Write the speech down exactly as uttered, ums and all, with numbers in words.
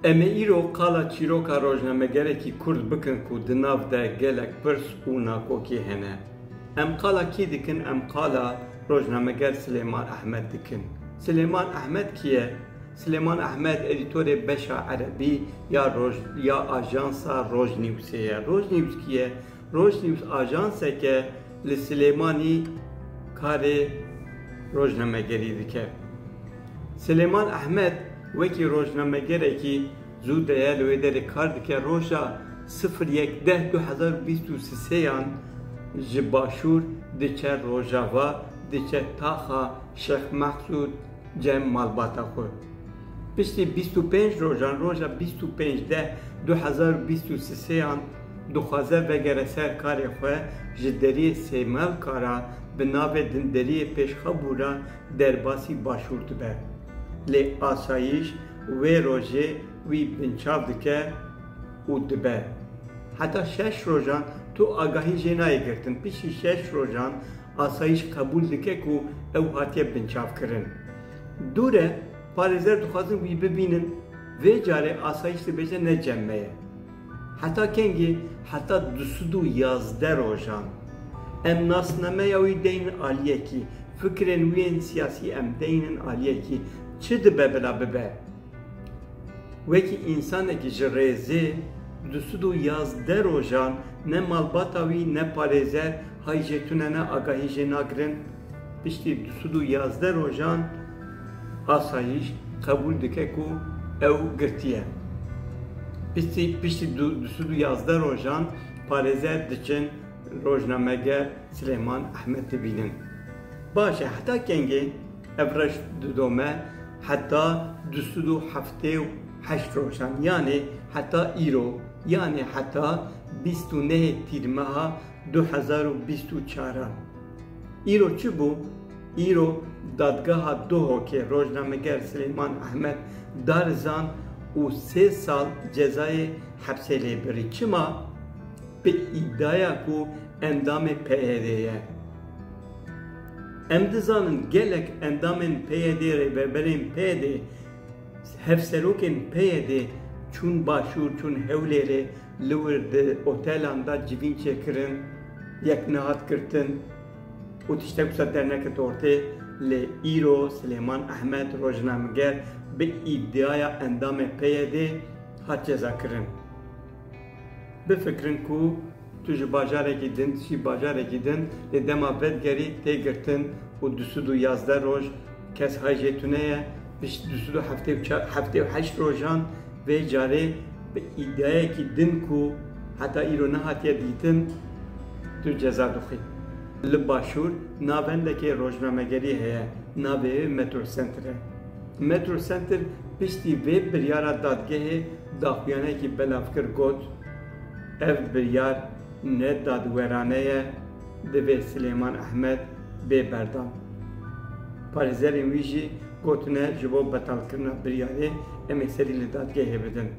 Em ê îro qala çîroka rojnamegerekî Kurd bikin ku di nav de gelek pirs û nakokî hene. Em qala kî dikin? Em qala rojnameger Silêman Ehmed dikin. Silêman Ehmed kî ye? Silêman Ehmed edîtorê beşa erebî ya roj-, ya ajansa Rojnewsê ye. Rojnews kî ye? Rojnews ajanseke li Silêmanî karê rojnamegerî dike. Silêman Ehmed wekî rojnamegerekî zû de ye, li wê derê kar dike. Roja sifir yek deh du hezar û bîst û sêyan ji Başûr diçe Rojava, diçe taxa Şêx Mehsûd, cem malbata xwe. Piştî bîst û pênc rojan, roja bîst û pênc deh du hezar û bîst û sêyan dixwaze vegere ser karê xwe, ji deriyê Sêmelka re bi navê Dinderiyê Pêşxabû re derbasî Başûr dibe. Lê asayîş wê rojê wî binçav dike û dibe. Heta şeş rojan tu agahî jê nayê girtin. Piştî şeş rojan asayîş qebûl dike ku ew hatiye binçavkirin. Dûr e, parêzer dixwazin wî bibînin. Vê carê asayîş dibêje ne cem me ye. Heta kengê? Heta du sed û yazdeh rojan. Em nasnameya wî deynin aliyekî, fikrên wî yên siyasî em deynin aliyekî. Çi dibe bila bibe? Wekî însanekî ji rêzê du sed û yazdeh rojan ne malbata wî ne parêzer hay jê tune ne agahî jê nagirin. Piştî du sed û yazdeh rojan asayîş qebûl dike ku ew girtiye. Piştî, piştî du, du sed û yazdeh rojan parêzer diçin rojnameger Silêman Ehmed dibînin. Baş e, heta kengê? Ev reş didome heta du sed û heftê û heşt rojan, yanê heta îro, yanê heta bîst û nehê tîrmeha du hezar û bîst û çaran. Îro çi bû? Îro dadgeha Duhokê rojnameger Silêman Ehmed darizand û sê sal cezayê hepsê lê birî. Çima? Bi îdiaya ku endamê P Y D ye. Em dizanin gelek endamên P Y D, rêveberên P Y D, hevserokên P Y D çûn Başûr, çûn Hewlêrê, li wir di otelan de civîn çêkirin, yek nehat girtin û tiştek wisa derneket ortê. Lê îro Silêman Ehmed rojnameger bi îdiaya endamê P Y D hat cezakirin. Bifikirin ku tu ji bajarekî din diçî bajarekî din, lê dema vedigerî tê girtin û du sed û yazdeh roj kes hay jê tune ye. Pişt du sed û heftê û çar, heftê û heşt rojan vê carê bi îdiayekî din ku heta îro nehatiye dîtin, tu ceza dixwî. Li Başûr navendekê rojnamegerî heye, navê wê Metro Center e. Metro Center piştî vê biryara dadgehê daxuyaniyekî belav kir, got, ev biryar ne dadwerane ye, divê Silêman Ehmed bê berdan. Parêzerên wî jî gotine, ji bo betalkirina biryarê em ê serî li dadgehê bidin.